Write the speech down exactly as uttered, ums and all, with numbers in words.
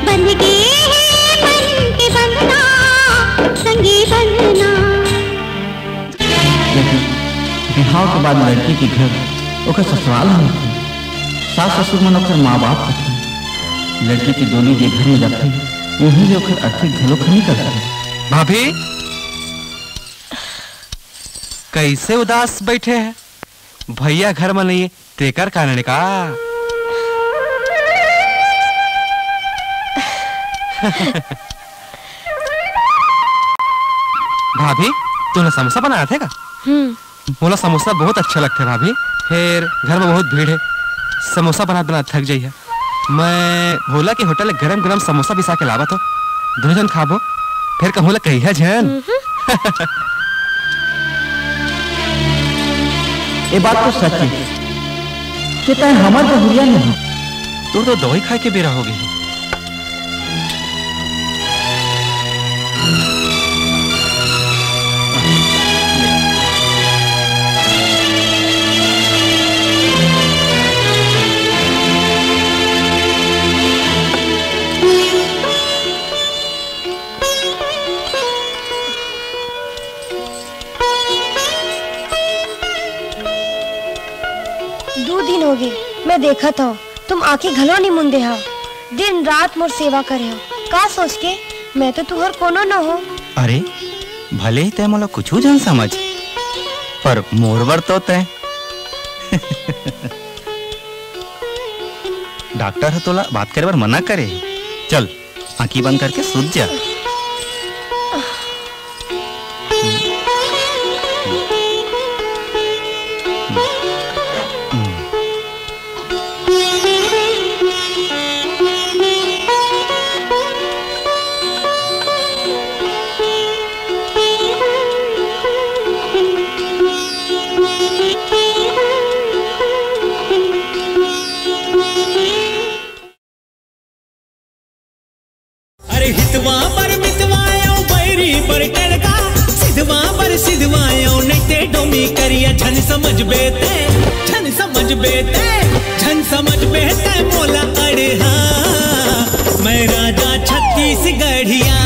बंध गे हे मन के बंधना, संगी बंधना। लेकिन बिहाव के बाद लड़की के घर ओकर ससुराल ह होथे। सास ससुर मन ओकर माँ बाप होथे। लड़की के डोली जे घर में जाथे, उही ले ओकर अर्थी घलो खनी करथे। भाभी, कैसे उदास बैठे हैं? भैया घर में नहीं, तेकर कारण का? भाभी, तूने समोसा बनाया था का? हम्म। मोला समोसा बहुत अच्छा लगता है भाभी। फिर घर में बहुत भीड़ है, समोसा बना बना थक जाइए। मैं भोला के होटल ले गरम गरम समोसा बिसा के लावत हो, दोनों जन खाबो। फिर कहूँ ला कहिया झन। हम्म। ये बात तो सच है कि तय हमर बहुरिया नहीं। तोर तो दवाई खाए के बेरा हो गई। दू दिन होगे, मैं देखत हव, तुम आंखी घलो नी मुंदे हव। दिन रात मोर सेवा करे हव। का सोच के? मैं तो तुहर कोनो न हो। अरे, भले ही तै मोला कुछू झन समझ, पर मोर बर तो तै। डॉक्टर ह तोला बात करे बर मना करे। चल, आंखी बंद करके सुत जा। अरे हितवा बर मितवा अउ बैरी बर टड़का, सिधवा बर सिधवा अउ नइते डोमी करिया, झन समझबे ते, झन समझबे ते, झन समझबे ते मोला अड़हा, मैं राजा छत्तीसगढ़िया।